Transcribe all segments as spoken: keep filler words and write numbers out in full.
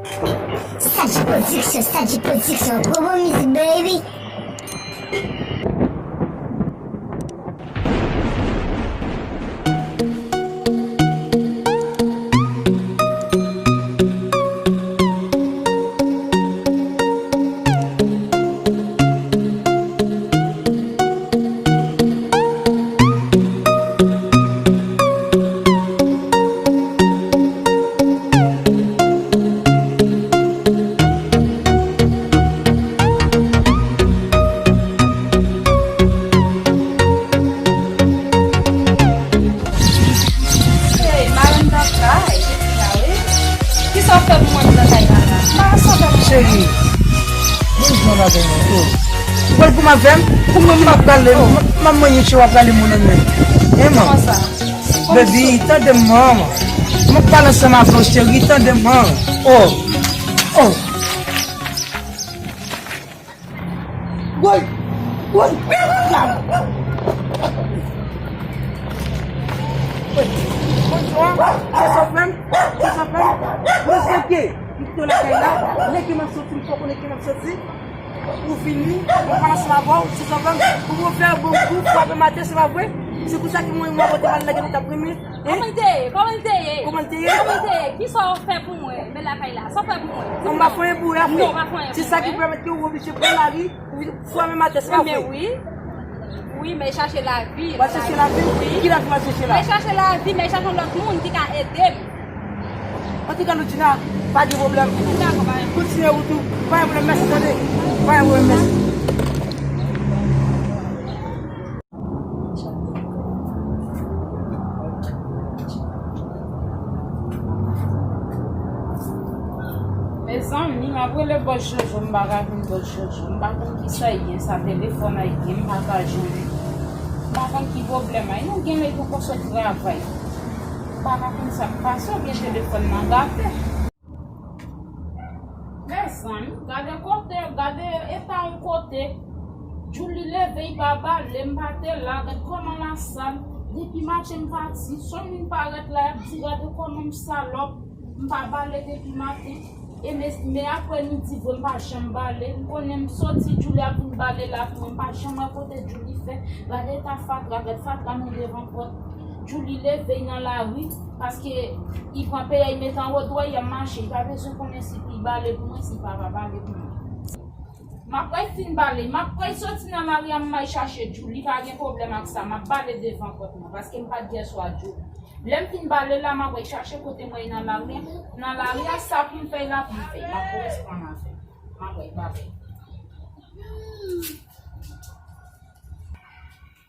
Sadji Production, Sadji Production, gwo bon mizik, baby. Hey, Maranda Kay, depi la, wi. Kisa w fè pou mwen nan kay la, la? Sa w fè pou mwen? Cheri, bon jan la gen mwen, oh. Ou pral pou m avè m? Pou mwen, m ap prale, m ap manyen tchè, w ap prale moun nan men. Kòman sa? Baby, tande m, man. M ap pale ansanm avè w, cheri, tande m, man. Oh. Oh. Woy! Woy! Bonswa, se sòfè m, se sòfè m. Mwen se ke m te lakay la, lè ke m ap soti, m poko lè ke m ap soti. Ou vini, mwen pale ansanm avè w, se sòfè m. Ou vin fè bon kou, frape m atè, se pa vre? Se pou sa ke mwen, mwen pote mal lè ke nou t ap renmen. Kòman l te ye? Kòman l te ye? Kòman l te ye? Kòman l te ye? Kisa w fè pou mwen? Men lakay la, sa w fè pou mwen? Di m non. Ou pa fè anyen pou ou, afè. Non, ou pa fè anyen pou mwen. Se sa ki pèmèt ke ou oblije pran lari, ou fè menm atè, se pa vre? Men wi. Wi, men chache lavi. Ou al chache lavi? Wi. Ki lavi w al chache la? Men chache lavi, men chache yon lòt moun ki ka ede m. Antouka, Loudjina, pa gen pwoblèm. Dakò, pa gen pwoblèm. Kontinye wout ou. Pa gen pwoblèm, mèsi, tande. Pa gen pwoblèm, mèsi. Mezanmi, m ap rele bòs Jojo, m pa ka jwenn bòs Jojo. M pa konn kisa l ye, sa telefòn a l gen, m pa ka jwenn li. M pa konn ki pwoblèm a l. Nou gen lè nou konn sot travay. M pa ka konn sa k pase, oubyen telefòn nan gate. Mezanmi, gade kote, gade eta yon kote. Djouly leve, li pa bale, m pa te la, gad kòman lasal. Depi maten m pati, son moun parèt la, y ap di gade kòman m salòp. M pa bale depi maten. E men, men aprè midi vre, m pa janm bale. M konnen m soti, Djouly ap vin bale la pou mwen, m pa janm wè kote Djouly fè. Gade eta fatra, gad fatra nan devan pòt. Djouly leve, l nan lari, paske li pran peyè, li mete anwo dwèt, l ap mache. Li pa bezwen konnen si li bale pou mwen, si li pa bale pou mwen. M ap pral fin bale, m ap pral soti nan lari a, m al chache Djouly, pa gen pwoblèm ak sa, m ap bale devan pòt mwen, paske m pa t gen swa Djouly. Lè m fin bale la, m ap pral chache kote mwen ye nan lari a, nan lari a, sa pou m fè la, pou m fè, m ap koresponn avè l. M ap pral bale.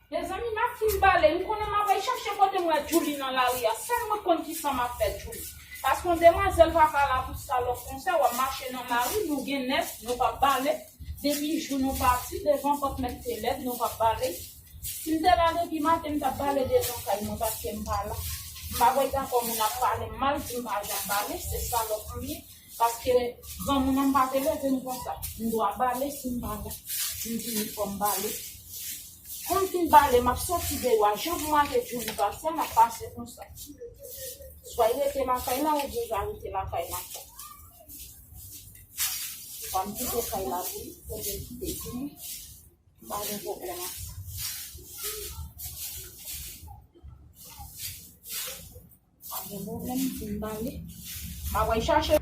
Mezanmi, m ap fin bale. M konnen m ap al chache kote m wè Djouly nan lari a. Sèl mwen k konn kisa m ap fè Djouly. Paske yon demwazèl pa ka la pou salòp konsa, w ap mache nan lari, nou gen nèf, nou p ap bale. Depi jou nou pati, devan pòt mèt te lèd, nou p ap bale. Si m te la depi maten, m t ap bale devan kay mwen paske m pa la. M pa kwè dakò moun ap pale m mal, di m pa janm bale, se salòp m ye. Paske granmoun an m pa te leve m konsa. M dwa bale si m pa la. M vini fò m bale. Kon m fin bale, m ap soti deyò a. Jan pou m ake Djouly pase a, m ap pase konsa. Swa l rete lakay la, oubyen l va rete lakay la. Swa m kite kay la pou li, oubyen l kite Djouly. M pa gen pwoblèm ak sa. Pa gen pwoblèm, m fin bale. M ap al chache.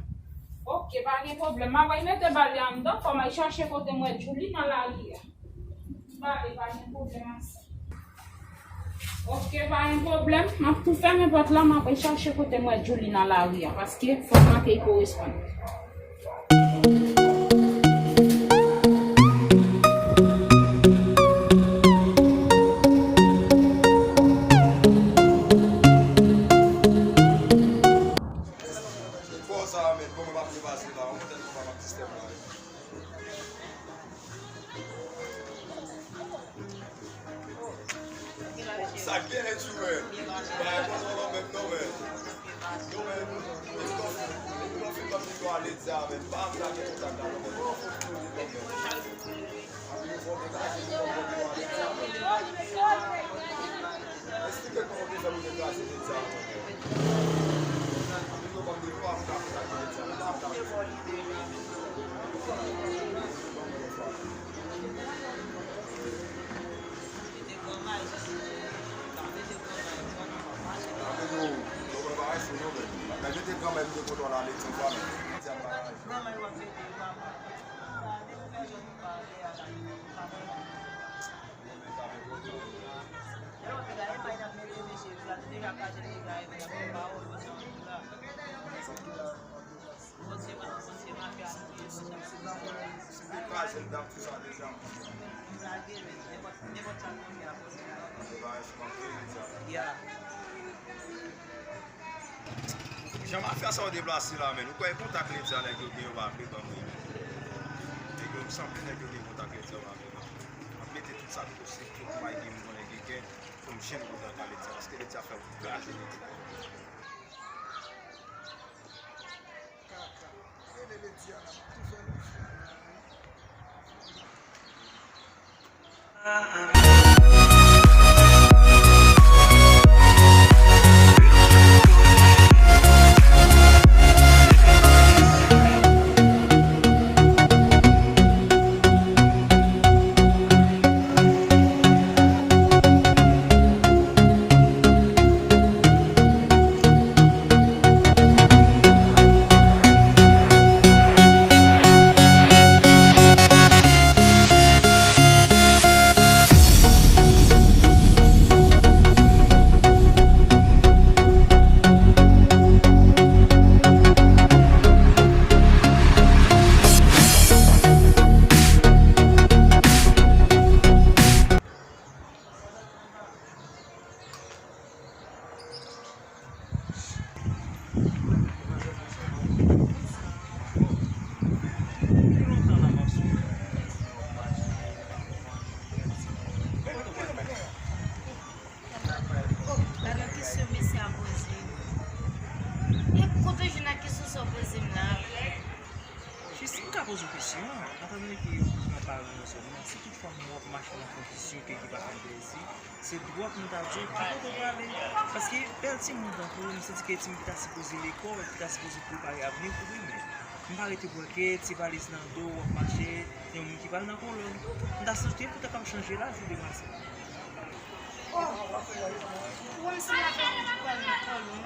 Ok, pa gen pwoblèm. M ap al mete bale anndan, fò m al chache kote m wè Djouly nan lari a. M bale, pa gen pwoblèm ak sa. Ok, pa gen pwoblèm. M ap tou fèmen pòt la, m ap al chache kote m wè Djouly nan lari a, paske fò m ake l koresponn. Sa k genyen tou, men? Bagay pa nan menm non, men. Non, men, depi w fin, depi w fin ban m nimewo a Ledza, men, pa m lage kontak la non, men. Depi w fin ban m nimewo a Ledza, men. Esplike kòman w te fè pou deplase Ledza, men. Depi w ban m nimewo a, m ka kontakte Ledza, men. Nan letan fanmi. Di a pa raje. Nan men w ap mete yo pa. Sa depi fè jòn pa ale a la. Jan mafya sa yo deplase la, men ou kwè kontak Ledya nèg yo gen yo pa vle ban mwen. Nèg yo, m sanble nèg yo gen kontak Ledya yo pa vle ban mwen. M ap mete tout sa ki posib, tout may gen m konnen gen gen, pou m jwenn kontak Ledya, paske Ledya fè m kraze nèg yo. Kaka. Rele Ledya la, m ap tou fè lòf la. Gade yon kesyon mesye a poze m. E kote w jwenn ak kesyon sa w poze m la? Jis m ka poze w kesyon, etan done ke ou nan paran w sèlman, si toutfwa m wè w ap mache nan kondisyon ke ki pa fè m plezi, se dwa pou m ta di w ki kote w prale. Paske bèl timoun tankou w, m santi ke timoun ki ta sipoze lekòl, ki ta sipoze prepare avni w pou demen. M pa rete bwè kèt, ti valiz nan do w, w ap mache, yon moun ki pral nan kolòn. M ta swete pou w ta kab chanje lavi w demen sa. Oh! Ou wè m sanble avèk moun ki pral nan kolòn.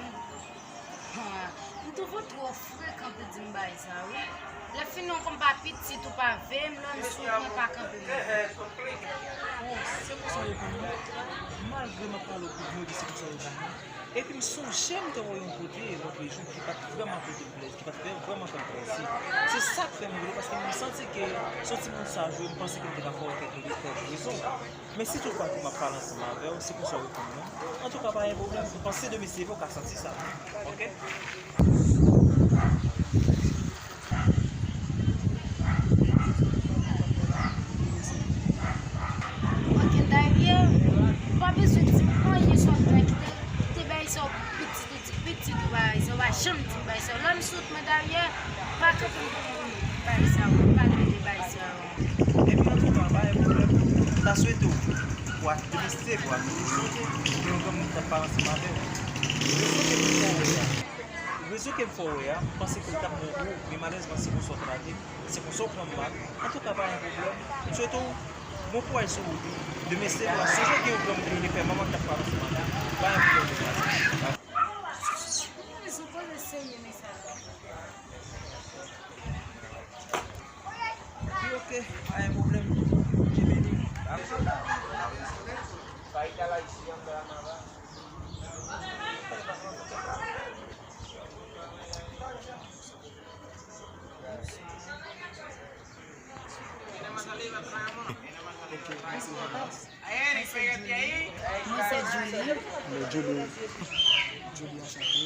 Ha, m twouve w twò frekan pou di m bagay sa, wi. Lè fini, w konn pa pitit, ou pa veye m, lè m sou mwen pa kanpe m. Oh, se konsa yo konn mwen. Malgre m ap pale w pou yo di se konsa yo konn mwen. Epi m sonje m te wè yon kote lòt jou ki pa t vrèman pote m plèzi, ki pa t vrèman fè m plèzi. Se sa k fè m rele, paske m santi ke se yon timoun saj, wi, m panse ke m te ka fè w kèk, kèk rezon. Men si toutfwa ke m ap pale ansanm avè w, se konsa w reponn mwen. Antouka, pa gen pwoblèm. M panse demen se vre w ka santi sa. Oke? Oke, dayè, ou pa bezwen di m anyen sou bagay ki te, ki te bay sa w pitit. Pitit ou bagay sa, ou pa janm di m bagay sa. Lè m sot mwen dayè, pa kanpe m pou mwen bagay sa, ou pa rele bagay sa. Epi antouka, pa gen pwoblèm. M ta swete w pou w ak demen se vre w ak demen se vre, pou yon granmoun k ap pale ansanm avè w. Rezon ke m fè w wè a, rezon ke m fè w wè a, m panse ke l t ap bon pou ou, men malerezman se konsa w trake m, se konsa w pran m mal. Antouka, pa gen pwoblèm. M swete w bon kouraj sou wout ou. Demen se vre, sonje gen yon granmoun ki rele pè manman k ap pale ansanm avè w. Pa gen pwoblèm, demen. Ou poze serye mesaj la. Epi oke, pa gen pwoblèm. Kenbe li. Mwen se Julie. Mwen Julie. Julie, anchante.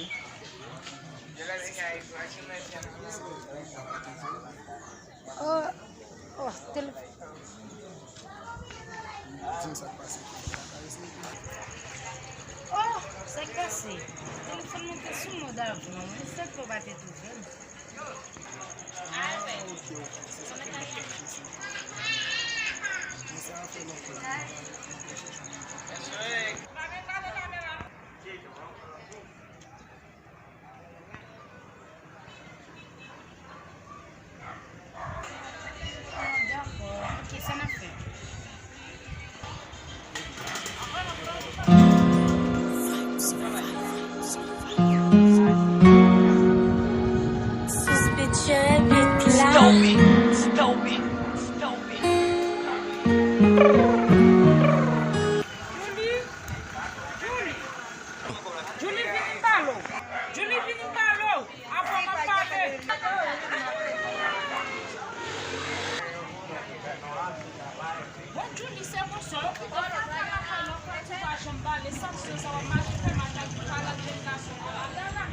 Oh, oh, telefòn. Di m sa k pase. Oh, sa k pase? Telefòn mwen te sou mòd avan, men se pou w pa te twouve m. Ah, ok, ok. Se sa k fè m ap chèche. Men sa a fè lontan m ap chèche. Chè bit la. Stop it. Stop it. Stop it. Julie, Julie. Julie, vini m pale w. Julie, vini m pale w. Avan m ap pale. Bon, Julie, se konsa, ou kite pale, pale, pale, ou pa janm pale, sa k se sa, w ap mache fè matak, ou pale ak jèn gason an la.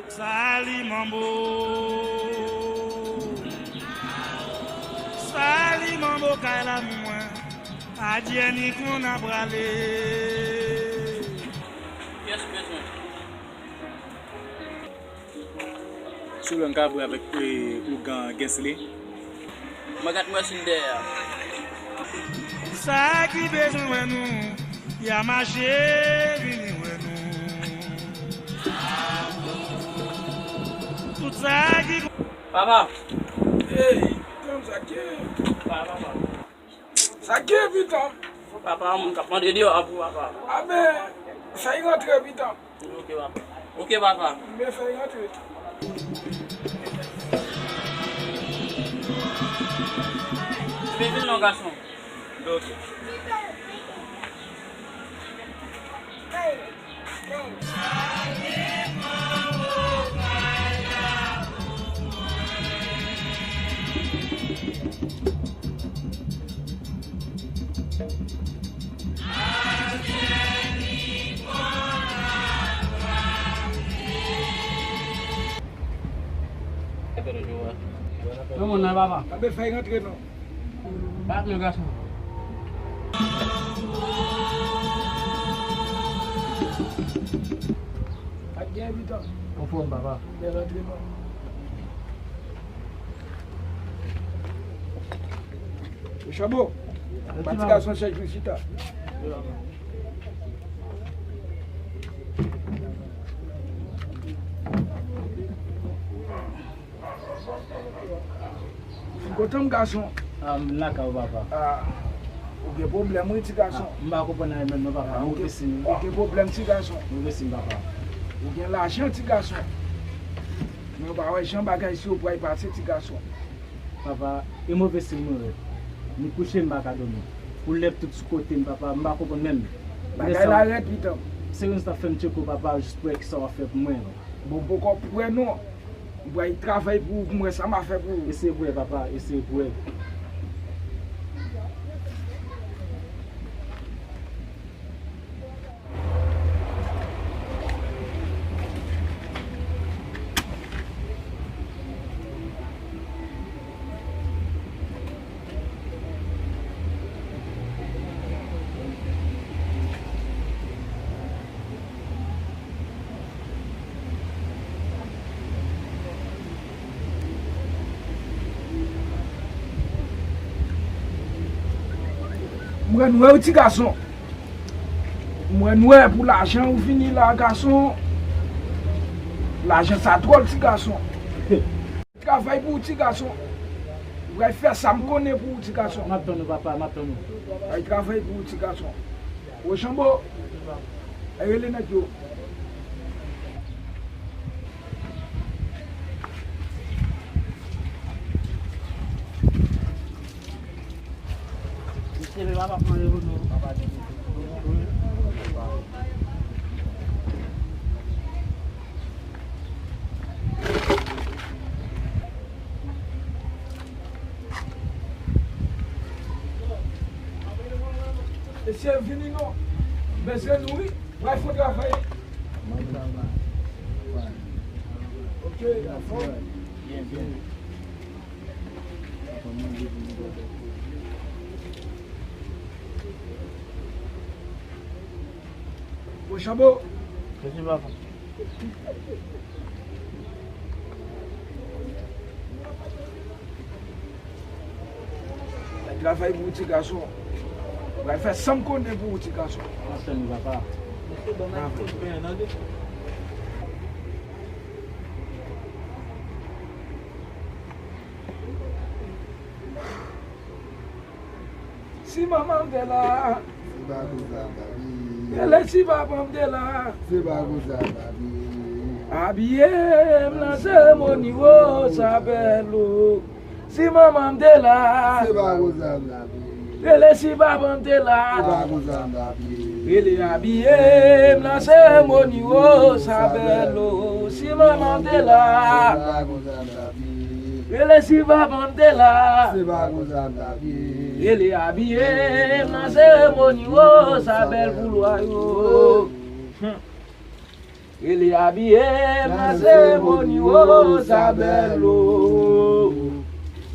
Sali manbo. Sali manbo kay la mwen. Adyè ni konn a prale. Kiyès ou bezwen? Sou lòn ka vre avèk, eh, ougan Gensley. Mwen kat mwen sin dèyè a. Sa ki bezwen wè nou, y a mache vini wè nou. Tout sa ki Papa. Hey, tann sa ki. Papa, papa. Sa gen pitan. Papa, moun k ap mande deyò a pou papa. A ben, fè y rantre pitan. Ok, papa. Ok, papa. Men fè y rantre. Men vin non, gason. Ok. Nan moun nan, papa. Abe fè y rantre non. Bat men gason. Ak gen evitan. Anfòm, papa. Bèl antrenman. Rochambeau, ba ti gason chèz pou l chita. Ou kontan m gason? Ah, m lakay ou, papa. Ah, ou gen pwoblèm wi ti gason. Ah, m pa konprann anyen menm non, papa. Ah, ou gen, move siy. Ou gen pwoblèm ti gason. Move siy, papa. Ou gen lajan ti gason. Men ou pa wè jan bagay sa yo pral pase ti gason. Papa, e move siy mwen wè. M kouche, m pa ka dòmi. Koulèv tout sou kote m, papa, m pa konprann menm. Bagay la rèd pitan. Se youn sa fè m tcheke w, papa, jis pou wè kisa w ap fè pou mwen. Bon, poko prè non. M pral travay pou ou, pou m wè sa m a fè pou ou. Eseye pou wè, papa, eseye pou wè. M wè nou wè w ti gason. M wè nou wè pou lajan ou vini la gason. Lajan sa dwòl ti gason. Travay pou ou ti gason. Ou pral fè sa m konnen pou ou ti gason. M ap tann ou papa, m ap tann ou. Ay travay pou ou ti gason. Rochambeau. Ay rele nèg yo. Mesye, men papa pran yo non. Mesye, vini non. Mesye, nou wi. Pral fè travay. Ok, anfòm. Byen, byen. Bon, Chanbo. Mèsi, papa. Mwen, Travay pou ou, ti gason. Mwen fè sa m konnen pou ou, ti gason. Mwen tann li, papa. Travay. Si manman m te la. Se pa konsa m t ap ye. Rele si papa m te la. Se pa konsa m t ap ye. Abiye m nan seremoni Wozabèlo. Si manman m te la. Se pa konsa m t ap ye. Rele si papa m te la. Se pa konsa m t ap ye. Rele abiye m nan seremoni Wozabèlo. Si manman m te la. Se pa konsa m t ap ye. Rele si papa m te la. Se pa konsa m t ap ye. Rele abiye m nan seremoni Wozabèl pou lwa yo. Hmm. Rele abiye m nan seremoni Wozabèlo.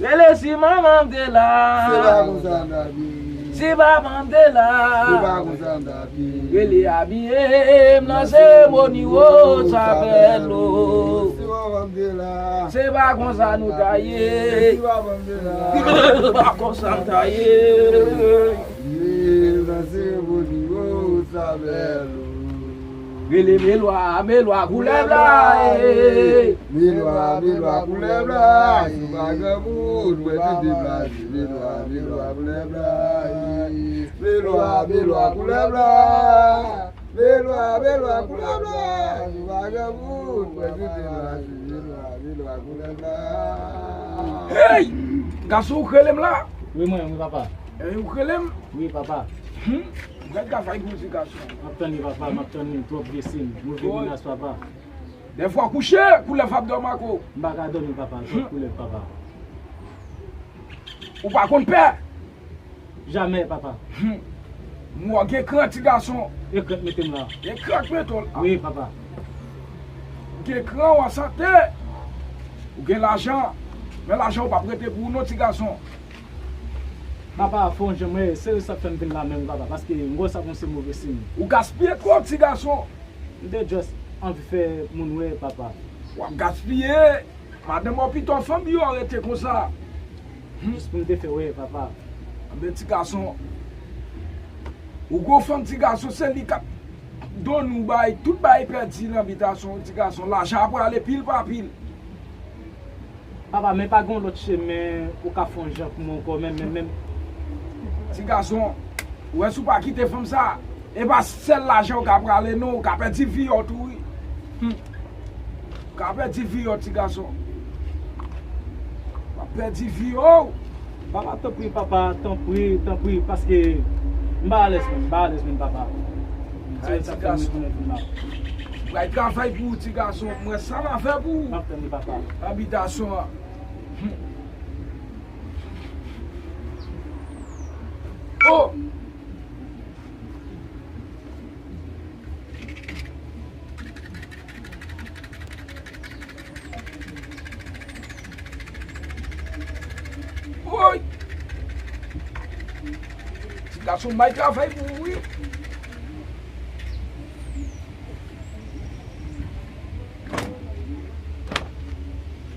Rele si manman m te la. Se pa konsa m t ap ye. Si papa m te la. Se pa konsa m t ap ye. Rele abiye m nan seremoni Wozabèlo. Si manman m te la. Se pa konsa nou ta ye. Si papa m te la. Se pa konsa m ta ye. Abiye m nan seremoni Wozabèlo. Rele melwa, melwa koulèv la, eh. Melwa, melwa koulèv la, eh. Sou pa granmoun, mwen tout deplase. Melwa, melwa koulèv la, eh. Melwa, melwa koulèv la. Melwa, melwa koulèv la, eh. Sou pa granmoun, mwen tout deplase. Melwa, melwa koulèv la. Hey! Gason, ou k rele m la? Wi, mwen, wi, papa. Hey, ou k rele m? Wi, papa. Hmm? Gad travay pou ti gason. M ap tann li, papa, m ap tann li, twòp vye siy, move menas, papa. Dèfwa kouche, koulèv ap dòmi ak ou. M pa ka dòmi, papa, twòp koulèv, papa. Ou pa konn pè? Jamè, papa. Hmm. Mwen gen kran, ti gason. E kran k mete m la. E kran k mete w la. Wi, papa. Gen kran, w an sante. Ou gen lajan. Men lajan ou p ap rete pou ou non, ti gason. Papa, fò yon jan mwen, se sa k fè m vin la menm, papa, paske m wè sa konn se move siy. Ou gaspiye twòp, ti gason. M te just anvi fè moun wè, papa. W ap gaspiye. Madanm w pito fanm yo rete konsa. Hmm. Jis pou m te fè wè, papa. Anben, ti gason. Ou gwo fanm, ti gason, se li k ap donn ou bay, tout bay pèdi nan bitasyon, ti gason. Lajan ap prale pil pa pil. Papa, men pa gen yon lòt chemen ou ka fè yon jan pou mwen ankò, menm, menm, menm. Ti gason, ou wè si w pa kite fanm sa, e pa sèl lajan ou ka prale non, ou ka pèdi vi w tou, wi. Hmm. Ou ka pèdi vi w, ti gason. W ap pèdi vi w. Papa, tanpri, papa, tanpri, tanpri, paske m pa alèz menm, m pa alèz menm, papa. Ay, ti gason. Bay travay pou ou, ti gason. Mwen sa m a fè pou ou. M ap tann li, papa. Abitasyon an. Hmm. Oh! Woy! Ti gason bay travay pou ou, wi.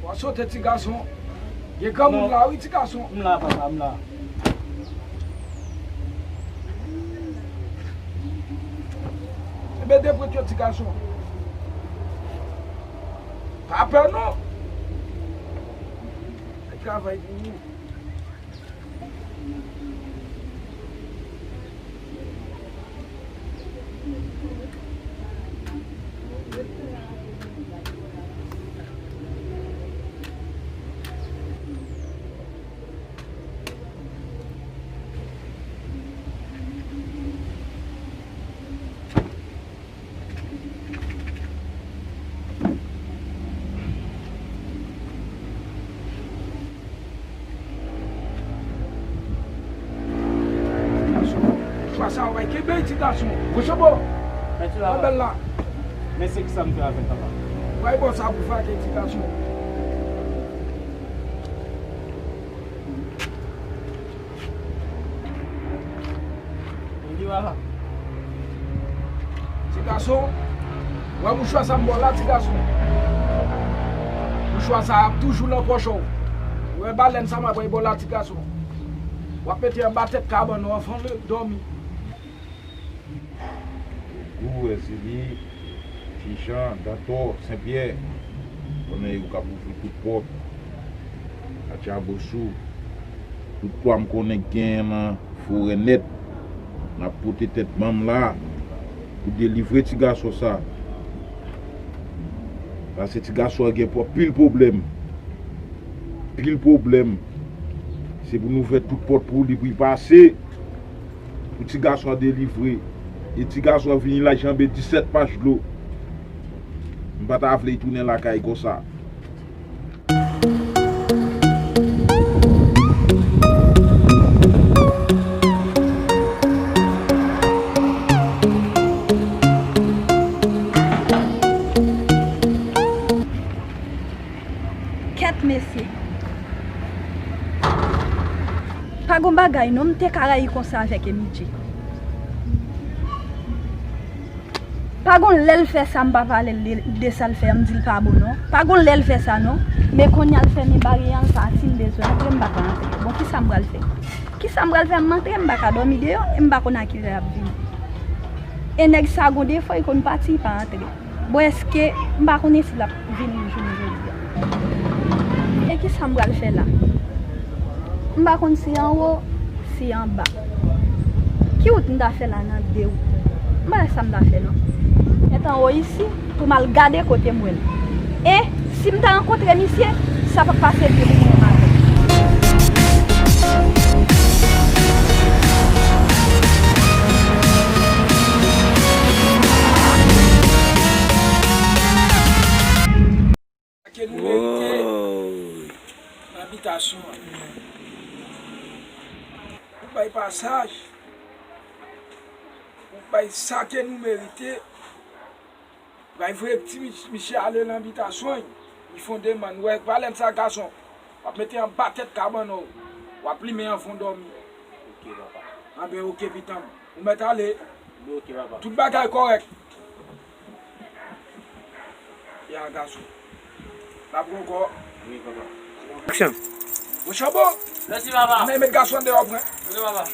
W a sote, ti gason. Gen granmoun la, wi, ti gason. M la, papa, m la. Enben, depwete yo, ti gason. Pa pè, non. Travay pou ou. Chwa sa, w bay kenbe ti gason. Mouche bo. Mèsi, papa. Bèl la. Men se ki sa m fè avè l, papa? Bay bò sa pou fake ti gason. Ti gason, wè mouchwa sa m ba w la, ti gason. Mouchwa sa ap toujou nan pòch ou. Wè balèn sa m ap bay ba w la, ti gason. W ap mete anba tèt kabann ou anvan l dòmi. Ogou, Èzili, Tijan, Dantò, Senpyè, konnen yo k ap ouvri tout pòt. Atchabosou, tout twa m konnen k genyen nan forè nèt. N ap pote tèt ban m la pou delivre ti gason sa. Paske ti gason an gen pil pwoblèm. Pil pwoblèm. Se pou nou fè tout pòt pou li, pou li pase. Pou ti gason an delivre. E ti gason an vini la janbe disèt mach dlo. M pa ta vle l tounen lakay konsa. Kèt mesye. Pa gon bagay non, m te ka rayi konsa avèk Emidji. Pa gon lè l fè sa, m pa pale l de, de sa l fè a, m di l pa bon non. Pa gon lè l fè sa non. Men kounye a l fèmen baryè a, l pati, m bezwen antre, m pa ka antre. Bon, kisa m pral fè? Kisa m pral fè? M antre, m pa ka dòmi deyò, e m pa konn a kilè l ap vini. E nèg sa gon defo, li konn pati, li pa antre. Bon, èske m pa konnen si l ap vini jounen jodi a? E kisa m pral fè la? M pa konn si anwo, si anba. Ki wout m ta fè la nan de wout? M pa wè sa m ta fè non. Mèt anwo isi pou m al gade kote m wè l. E si m ta rankontre misye, sa p ap pase byen pou mwen maten. Ke nou merite nan abitasyon an. Pou bay pasaj, pou bay sa ke nou merite, bay vre ti mi-, misye ale nan abitasyon, li fè yon demann, wè, valè sa gason, w ap mete anba tèt kabann ou, w ap limen anvan w dòmi. Ok, papa. Anben, ok, pitan m. Ou mèt ale. Bon, ok, papa. Tout bagay kòrèk. Ya, gason. N ap wè ankò. Wi, papa. Aksyon. Rochambeau. Mèsi, papa. Men met gason deyò, pran. Ok, papa.